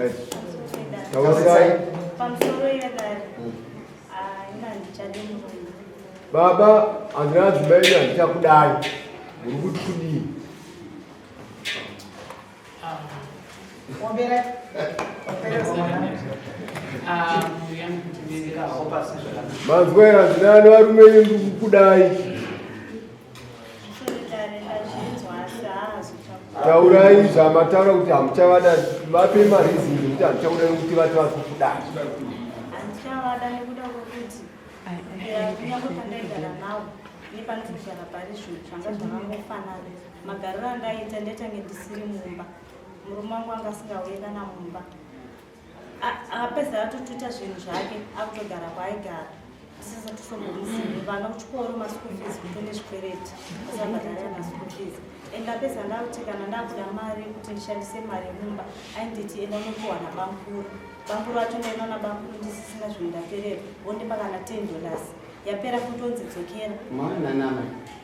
Right. Taurai. Pamusoro yedare. Ah, ina ndichade murume. Baba, handina adzimai enyu handichakudai. Muri kuti kudii? Manzwa here handina ani varume enyu ndiri kukudai. Taurai zvamataura kuti hamuchavada vape mareasons ekuti handichakuda nekuti vati vari kukudai. Handichavada nekuda kwekuti kunyange pandaigara nawo nepandiri kugara pari zvino zvanga zvakangofanana. Magariro andaiita ndaitange ndisiri mumba, murume wangu anga asingauye kana mumba. Apedza atotuta zvinhu zvake akutogara kwaaigara tisisatotombomuzivi vana kuchikoro maschool fees kutone zvikwereti asabhadhara maschool fees and apedza ndakuti kana ndakuda mari yekuti ndishandise mari yemumba ainditi enda unopiwa nabamukuru bamukuru vacho ndaenda nabamukuru ndisisina zvinhu ndaperera vondipa kana $10 yapera kutonzi dzokera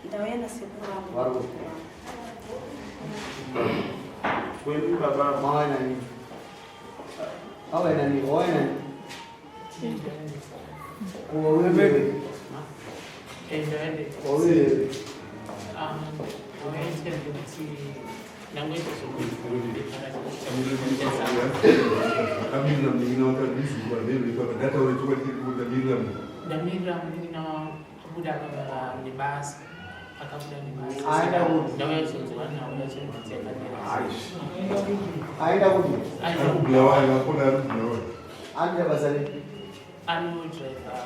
ndauya nasekuru vangu. Kwedu baba. Ndamirira munin'ina abuda nebasa akabuda nebasa ndauya kuzonzwa nhau yacho kuti yakamira. Aenda kupi? Anoita basa rei? Anodriva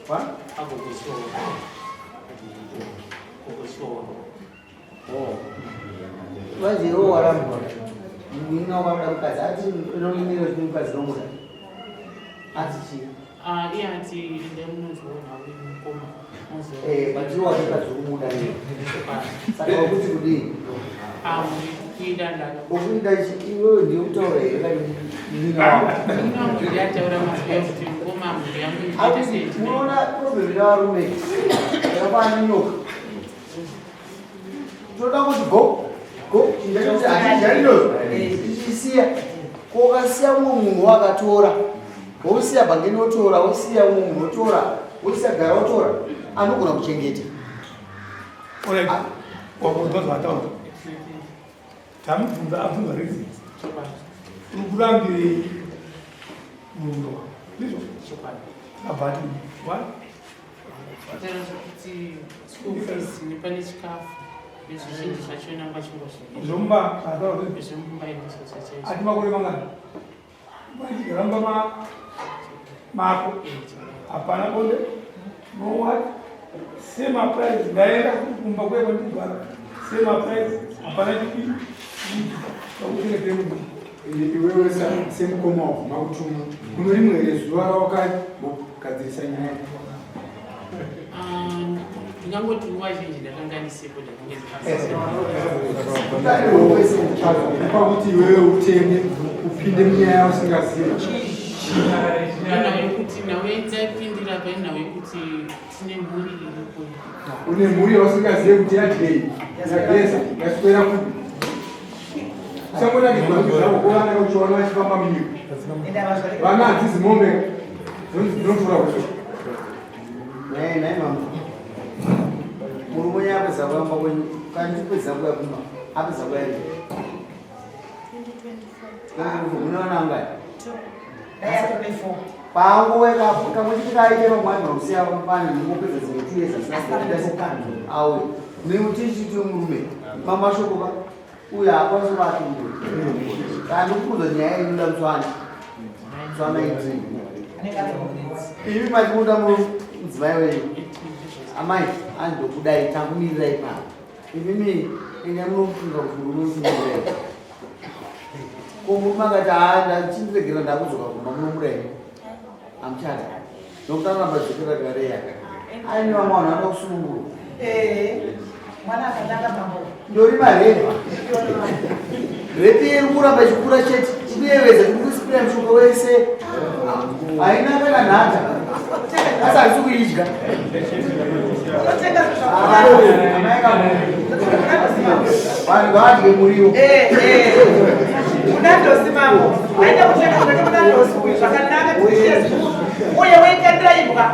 paGogoshoro. Gogoshoro. Manje iwe warambwa. Munin'ina wakabuda mukadzi ati inolimira kuti mukadzi nomuda. Ati chii? Ah, iye ati endai munonzwawo nhau yemukoma. Eh, but iwe mukadzi uri kumuda iwe. Saka wakuti kudii? Ah, kuida ndaka. Ukuida iwewe ndiwe kutaura here kana munin'ina wako? Munin'ina wangu ndiye ataura mazwi ekuti mukoma mhuri yangu inoita sei. Unoona problem yevarume yakafanana nenyoka. Toda kuti go go ndachoti hatidyarinozvo ichisiya ko ukasiya mumwe munhu wakatora wosiya bhangeni wotora wosiya mumwe munhu wotora wosiya gara wotora anogona kuchengeta. Wakunzwa zvataura tamubvunza abvunza reasons uri kurambirei murume wako ndizvo abva ati one Taura zvekuti school fees nepane chikafu nezvizhinji zvachona pachingozvii. Zvomba ataura kuti zvomba ndizvo zvachaizvo. Ati makore mangani? Vachigara mumba mako. Hapana bonde. No what? Same applies. Ndaenda kumba kuya kwandikugara. Same applies. Hapana chipi. Chakuchengetei munhu. Iwewe semukoma wabvuma kutumwa kuno rimwe here zuva rawakambogadzirisa nyaya? Ndingangoti nguva zhinji ndakanga ndisipo ndakange pakuti iwewe uteme upinde munyaya usingazivi. Nhau yekuti nhau yandapindira pa inhau yekuti tine mhuri iripo. Une mhuri yausingazive kuti yadyei, yageza, yaswera kupi. Usangonakidzwa nezvako kuvana uchiona vachifamba munyika. Vana hadzizi mombe dzinonzi dzinofura kuzo. Nhai nhai mama. Murume wenyu apedza kuamba kwenyu kana ndipedza kuya kumba apedza kuya rini? 2024. Mune vana vangani? Panguva kamwe chete kaite vamwe vanhu vakusiya pane mungopedza dzimwe 2 years asina auya. Nekuti chiti murume mamashoko ka uyo haakwanisi kuva atumbura. Kana ndikuudza nyaya inoda mutswana. Mutswana 18. Imi machikuda mudzimai wenyu. Amai, andokudai tangumirira ipapo. Imimi enda munofunga kuti murume unomuda. Ko murume akati haa ndachindiregera ndakudzoka kumba munomuda here? Hamuchada. Nokuti anoramba dzokera gareya. Aine vamwe vanhu vanoda kusunungurwa. Mwana akatanga mambo. Ndorima here? Repi iri kuramba ichikura chete. Ikuyevedza ikukusipira mushonga wese. Haina kana nhata. Asi handisi kuidya. Vanhu ngavadye muriwo. Munandosi mambo aida kutenga zvake munandosi uyu zvakanaka tichie uye weikandira imbwa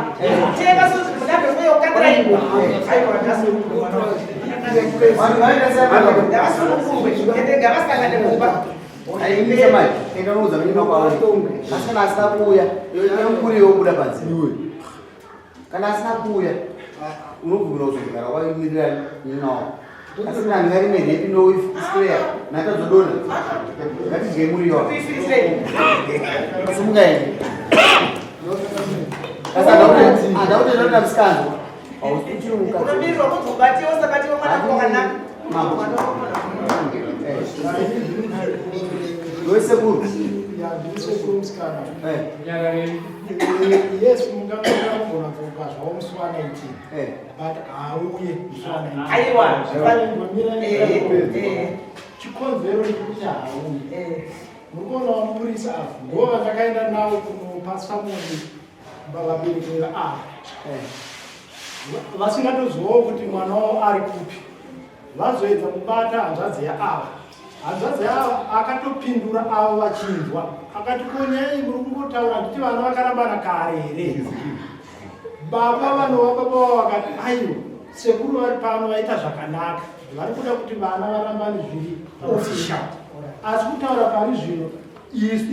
tenga suzi munandosi uye ukandira imbwa aiwa ngasunungurwe ngavasunungurwe ende ngavasangane mumba. Aimisa mai, enda unoudza munyama kwauri. Asi kana asina kuuya, mukuru iwe wobuda panze. Kana asina kuuya, unobvumira kuzogara waimirira nyina wako. Asi kana ndingarime repi no sprayer, natadzodona. Ngatidye muriwo. Simuka ende. Asi andautoenda musikanzwa. Hausichiri mukadzi. Unomirirwa kunzi ubatiwe usabatiwe mwana wako wakanaka. Mambo. Iwe sekuru. Sekuru musikana. Yes, munganogona kudzoka zvavo musi wa 19, but haauye musi wa 19. Aiwa. Chikonzero chekuti haauye, muri kuona vamupurisa ava ndo vandakaenda navo kunopa summon vabereki ava vasingatozivawo kuti mwana wavo ari kupi. Vazoedza kubata hanzvadzi yaava, hanzvadzi yaava akatopindura avo vachinzwa, akati, "Ko nyaya muri kungotaura nditi vana vakarambana kare here?" Baba vanova baba vavo vakati, "Aiwa, sekuru vari pano vaita zvakanaka, vari kuda kuti vana varambane zviri official." Asi kutaura pari zvino,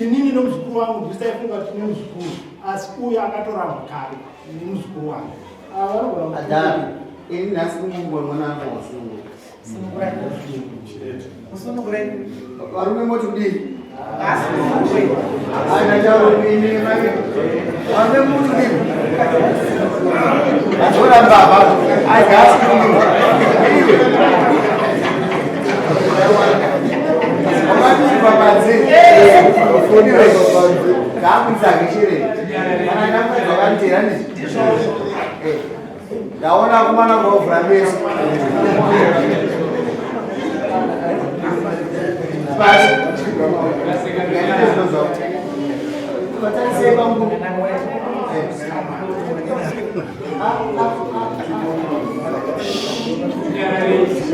inini nomuzukuru wangu ndisaifunga kuti tine muzukuru, asi uyu akatorambwa kare nemuzukuru wangu. Ava vanogona. Adhara, ini nhasi kungongwa mwana wangu wasunungura. Musunungurei. Varume moti kudii? Ngasunungurwe. Anacharo ini mai. Varume moti kudii? Azora baba. Agasunungura. Iwe. Wakati panze. Iwe. Ngakuitsage chere. Kana ndakadza vakanditera ndizvo. Ndaona kumana kwavhura meso. Pasi. Vatarisei pangu.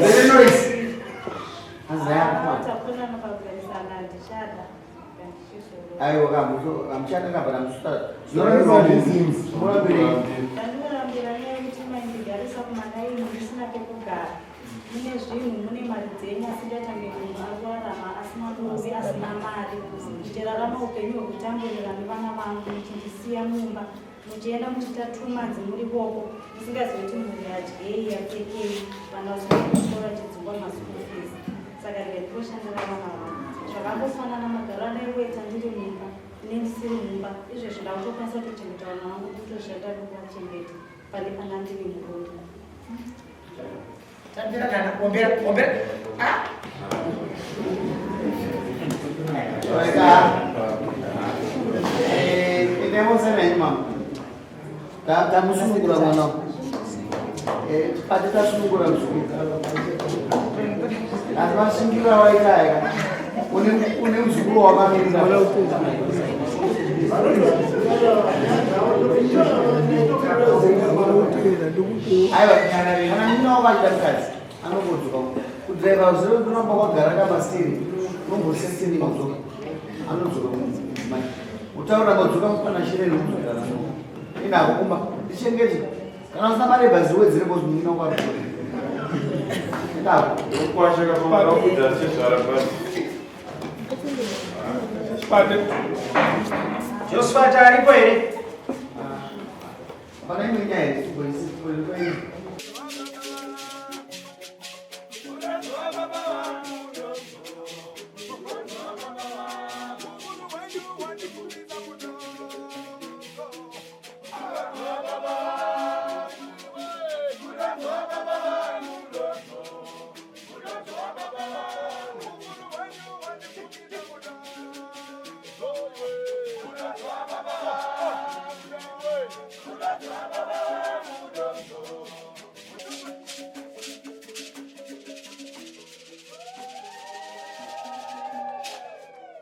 Very noise. Azaya. Takurana pakugarisana handichada ndichizorora. Aiwa, kamuchada kabva musuta. Zvinorambirei? Ndandinorambira nyaya yekuti maindigarisa kumadaini ndisina pekugara. Mune zvinhu, mune mari dzenyu, asi ndatange munhu ari kurarama asina murume, asina mari, ndichirarama upenyu hwekutamburira nevana vangu, muchindisiya mumba muchienda muchiita 2 months muri voko, musingazivi kuti mhuri yadyei, yapfekei, vana vasina kuchikoro vachidzingwa maschool fees. Saka rega ndingoshandira vana vangu. Zvakangofanana magariro andaiweta ndiri mumba nendisiri mumba. Izvezvi ndakutokwanisa kutochengeta vana vangu, kutoshanda nekuvachengeta pane pana ndiri murume. Tambira kana ombera ombera. Ah. Vaika. Endai naye mama. Tamusunungura mwana. Pati tasunungura muzukuru. Asi vashingira waita aya. Une muzukuru wakamirira. Aiwa, kana muina wako achida mukadzi, anongodzoka. Kudhiraivha zviro kuramba kwagara kamastiri, unomboseseni madzoka. Anodzoka mudzimai. Utaura madzoka pana shireni kudzokera namo. Inako kumba ndichengete. Kana usina mari yebhazi wedzere bozi muina wako ari kure. Inako. Ukwasha kafanira kudza sezvara pasi. Pate. Josephat aripo here? Pana imwe nyaya here?